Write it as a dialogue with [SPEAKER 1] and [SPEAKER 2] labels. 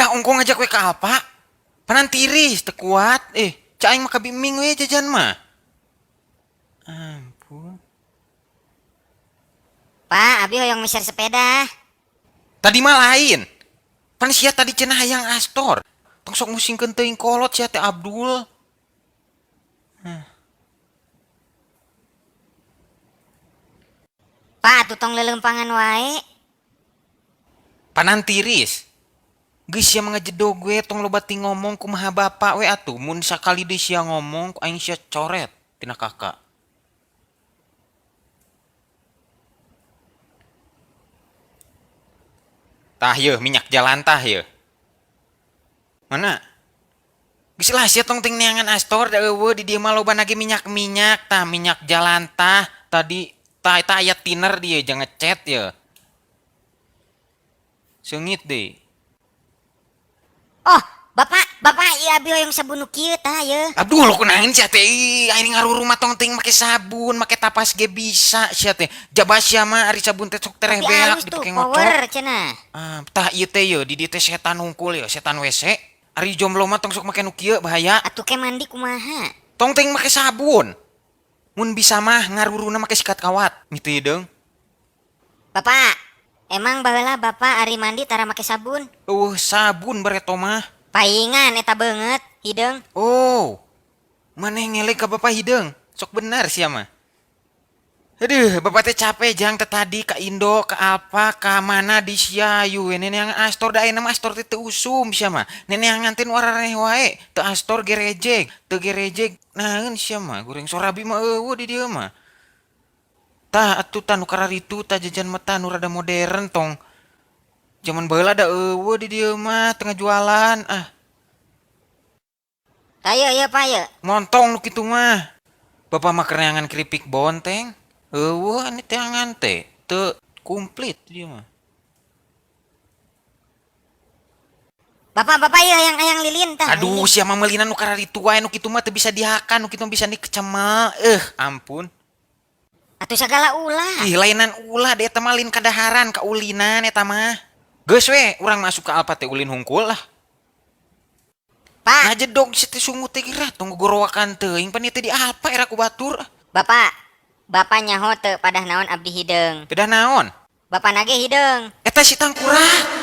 [SPEAKER 1] Sia ongko ngajak we ka Alfa. Panan tiris teu kuat. Cak aing mah kabiming we jajan mah. Ampun.
[SPEAKER 2] Pak, abi hoyong meser sepeda.
[SPEAKER 1] Tadi mah lain. Pan sia tadi cenah hayang Astor. Tong sok musingkeun teuing kolot sia teh Abdul. Hah.
[SPEAKER 2] Pak, atuh tong leuleumpangan wae.
[SPEAKER 1] Panan tiris. Geus sia mah ngajedog we tong loba ti ngomong kumaha bapak we atuh. Mun sakali deui sia ngomong ku aing sia coret tina kakak. Tah yeuh minyak jalan tah yeuh. Mana? Geus lah sia tong ting neangan Astor da eueuh di dieu mah loba nage minyak-minyak tah minyak jalan tah tadi tah eta aya thinner dieu jeung ngecet yeuh. Seungit deui.
[SPEAKER 2] Oh, bapak, bapak ieu abi hoyong sabun nu kieu tah yeuh.
[SPEAKER 1] Aduh, lo kunaon sia teh? Ih, aing ngarurung mah tong ting make sabun, make tapas ge bisa sia teh. Jaba sia mah ari sabun teh sok tereh
[SPEAKER 2] Tapi
[SPEAKER 1] beak
[SPEAKER 2] halus tuh,
[SPEAKER 1] dipake ngocok.
[SPEAKER 2] power cenah.
[SPEAKER 1] Ah, tah ieu teh yeuh di dieu teh setan hungkul yeuh, setan WC. Ari jomblo mah tong sok make nu kieu bahaya.
[SPEAKER 2] Atuh ke mandi kumaha?
[SPEAKER 1] Tong ting make sabun. Mun bisa mah ngaruruna make sikat kawat. Gitu hideung.
[SPEAKER 2] Bapak, emang baheula bapak ari mandi tara make sabun?
[SPEAKER 1] Eueuh sabun bareto mah.
[SPEAKER 2] Paingan eta beungeut hideung.
[SPEAKER 1] Oh. Maneh ngeleg ka bapak hideung. Sok bener sia mah. Aduh, bapak teh capek jang teh tadi ka Indo, ka Alfa, ka mana di sia ayu we neneangan Astor da ayeuna mah Astor teh teu usum sia mah. Neneangan teh nu araraneh wae, teu Astor gerejeg, teu gerejeg naeun sia mah, goreng sorabi mah eueuh di dieu mah. Tah atuh tah nu kararitu tah jajan mah tah nu rada modern tong. Jaman baheula da eueuh di dieu mah teu ngajualan ah.
[SPEAKER 2] Tah ieu ieu Pak ieu.
[SPEAKER 1] Montong nu kitu mah. Bapak mah keur neangan keripik bonteng. Eueuh anu teangan teh teu komplit dieu mah.
[SPEAKER 2] Bapak, bapak ieu hayang-hayang lilin tah.
[SPEAKER 1] Aduh, sia mah meulina nu kararitu wae nu kitu mah teu bisa dihakan, nu kitu mah bisa dikecemel. Ampun.
[SPEAKER 2] Atuh sagala ulah.
[SPEAKER 1] Ih, lainan ulah da eta mah lain kadaharan, kaulinan eta mah. Geus we, urang masuk ka Alfa teh ulin hungkul lah.
[SPEAKER 2] Pak.
[SPEAKER 1] Ngajedog si teh sungut teh geura tong gogorowakan teuing pan ieu teh di Alfa era ku batur.
[SPEAKER 2] Bapak, bapak nyaho teu padah naon abdi hideung.
[SPEAKER 1] Pedah naon?
[SPEAKER 2] Bapak nage hideung.
[SPEAKER 1] Eta si tangkurak.